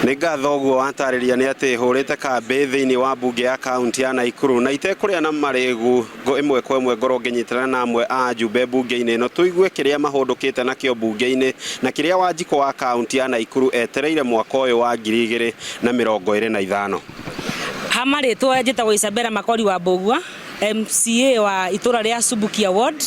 Nĩ ngatho ũguo watarĩria nĩ atĩ hũrĩte kambĩ thĩinĩ wa mbunge ya kaunti ya Naikuru na itekũrĩa na marĩgu ĩmwe kwa ĩmwe ngorwo ngĩnyitana na amwe a ajumbe mbunge-inĩ ĩno tũigue kĩrĩa mahũndũkĩte nakĩo mbunge-inĩ na kĩrĩa Wanjikũ wa kaunti ya Naikuru etereire mwaka ũyũ wa 2025. Ha marĩtwa njĩtagwo Isabella Makori wa Mbũgua, MCA wa itũra rĩa Subukia Ward.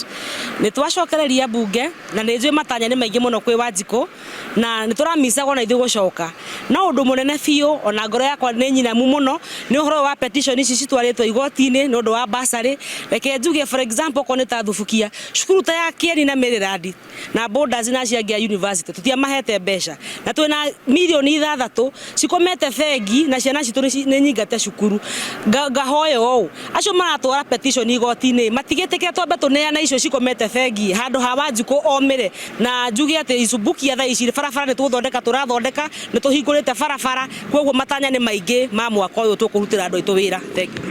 Nĩ twacokereria mbunge na nĩ njũĩ matanya nĩ maingĩ mũno kwĩ Wanjikũ na nĩ tũramicagwo na ithuĩ gũcoka. No ũndũ mũnene biũ ona ngoro yakwa nĩ nyinamu mũno nĩ ũhoro ũyũ wa petition ici citwarĩtwo igoti-inĩ nĩ ũndũ wa bursary. Reke njuge, for example, okorwo nĩ ta Thubukia, cukuru ta ya Kieni na Maryland na borders na acio angĩ a university tũtiamahete mbeca na twĩna mirioni 6 cikomete bengi na ciana citũ nĩ nyingate cukuru. Ngahoya ũũ, acio maratwara petition igoti-inĩ matigĩtĩkĩre twambe tũneane icio cikomete bengi handũ ha Wanjikũ omĩre na njuge atĩ Isubukia thaa ici barabara nĩ tũgũthondeka tũrathondeka, nĩ tũhingũrĩte barabara, koguo matanya nĩ maingĩ ma mwaka ũyũ tũkũrutĩra andũ aitũ wĩra. Thank you.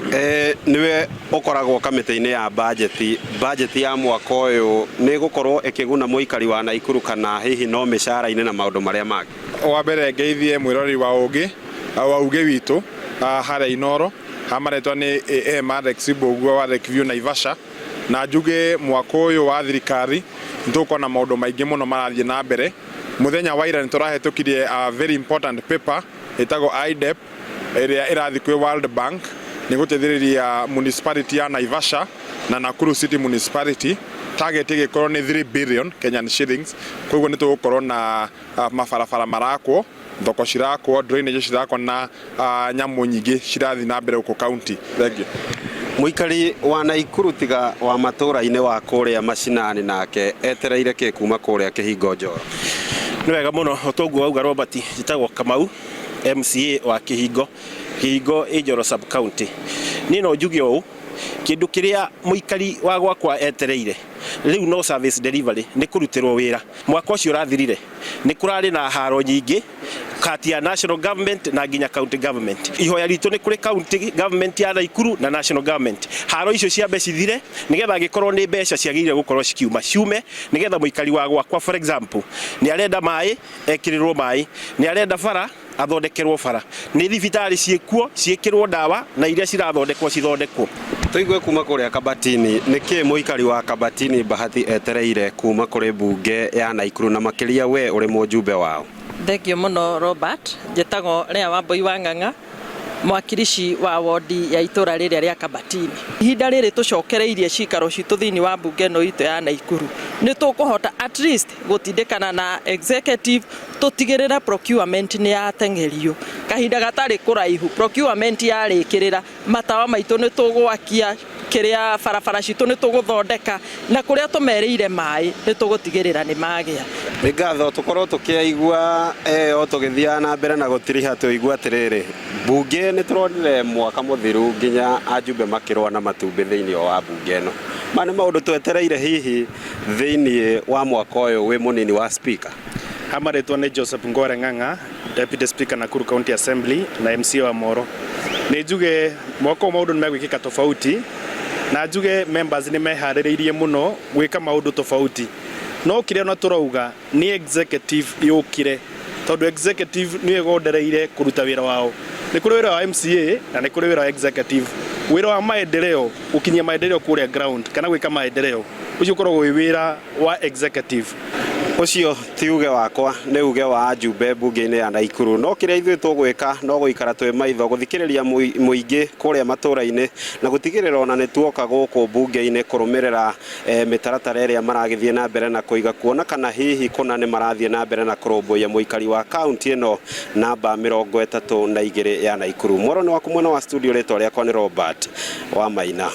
Nĩwe ũkoragwo kamĩtĩ-inĩ ya bajeti, bajeti ya mwaka ũyũ nĩ ĩgũkorwo ĩkĩguna mũikari wa Naikuru kana hihi no mĩcara-inĩ na maũndũ marĩa mangĩ? Wa mbere ngeithie mwĩroreri wa ũgĩ wa uge witũ harĩa Inoro, ha marĩtwa nĩ AM Alex Mbũgua wa Lakeview Naivasha, na njuge mwaka ũyũ wa thirikari nĩ tũgũkorwo na maũndũ maingĩ mũno marathiĩ na mbere. Mũthenya wa ira nĩ tũrahĩtũkirie a very important paper ĩtagwo IDEP ĩrĩa ĩrathiĩ kwĩ World Bank nĩ gũteithĩrĩria municipality ya Naivasha na Nakuru City Municipality, target ĩgĩkorwo nĩ 3 billion Kenyan shillings. Koguo nĩ tũgũkorwo na mabarabara marakwo, thoko cirakwo, drainage cirakwo na nyamũ nyingĩ cirathiĩ na mbere gũkũ county. Thank you. Mũikari wa Naikuru tiga wa matũra-inĩ wa kũrĩa macinani nake etereire kĩ kuma kũrĩa Kĩhingo Njoro? Nĩ wega mũno, o toguo wauga Robert, njĩtagwo Kamau, MCA wa Kĩhingo, Kĩhingo ĩ Njoro sub county. Niĩ no njuge ũũ, kĩndũ kĩrĩa mũikari wa gwakwa etereire rĩu no service delivery, nĩ kũrutĩrwo wĩra. Mwaka ũcio ũrathirire nĩ kũrarĩ na haro nyingĩ kati ya national government na nginya county government. Ihoya ritũ nĩ kũrĩ county government ya Naikuru na national government, haro icio ciambe cithire nĩgetha angĩkorwo nĩ mbeca ciagĩrĩire gũkorwo cikiuma ciume, nĩgetha mũikari wa gwakwa, for example, nĩ arenda maĩ ekĩrĩrwo maĩ, nĩ arenda bara athondekerwo bara, nĩ thibitarĩ ciĩkuo ciĩkĩrwo ndawa na iria cirathondekwo cithondekwo. Tũigue kuma kũrĩa Kabatini, nĩkĩ mũikari wa Kabatini Bahati etereire kuma kũrĩ mbunge ya Naikuru na makĩria we ũrĩ mũjumbe wao? Thengio mũno Robert, njĩtagwo Lea Wambui wa Ng'ang'a, mwakirici wa wondi ya itũra rĩrĩa rĩa Kabatini. Ihinda rĩrĩ tũcokereirie cikaro citũ thĩinĩ wa mbunge ĩno itũ ya Naikuru, nĩ tũkũhota at least gũtindĩkana na executive tũtigĩrĩre procurement nĩ yateng'erio kahinda gatarĩ kũraihu. Procurement yarĩkĩrĩra, matawa maitũ nĩ tũgwakia, kĩrĩa barabara citũ nĩ tũgũthondeka, na kũrĩa tũmerĩire maĩ nĩ tũgũtigĩrĩra nĩ magĩa. Nĩ ngatho tũkorwo tũkĩaigua o tũgĩthiaga na mbere na gũtiriha tũigue atĩrĩrĩ, mbunge nĩ tũronire mwaka mũthiru nginya ajumbe makĩrũa na matumbĩ thĩinĩ wa mbunge ĩno. Maya nĩ maũndũ twetereire hihi thĩinĩ wa mwaka ũyũ wĩ mũnini wa speaker? Ha marĩtwa nĩ Joseph Ngore Ng'ang'a, Deputy Speaker Nakuru County Assembly na MCA wa Moro. Nĩ njuge mwaka ũyũ maũndũ nĩ megwĩkĩka tofauti, na njuge members nĩ meharĩrĩirie mũno gwĩka maũndũ tofauti. No kĩrĩa ona tũrauga nĩ executive yũkire, tondũ executive nĩyo ĩgondereire kũruta wĩra wao. Nĩ kũrĩ wĩra wa MCA na nĩ kũrĩ wĩra wa executive. Wĩra wa maendeleo, gũkinyia maendeleo kũrĩa ground kana gwĩka maendeleo, ũcio ũkoragwo wĩ wĩra wa executive. Ũcio ti uge wakwa, nĩ uge wa ajumbe mbunge-inĩ ya Naikuru. No kĩrĩa ithuĩ tũgwĩka no gũikara twĩ maitho gũthikĩrĩria mũingĩ kũrĩa matũra-inĩ na gũtigĩrĩra ona nĩ tuoka gũkũ mbunge-inĩ kũrũmĩrĩra mĩtaratara ĩrĩa maragĩthiĩ na mbere na kũiga kuona kana hihi kũna nĩ marathiĩ na mbere na kũrũmbũiya mũikari wa kaunti ĩno namba 32 ya Naikuru. Mwaro nĩ waku mwena wa studio, rĩtwa rĩakwa nĩ Robert wa Maina.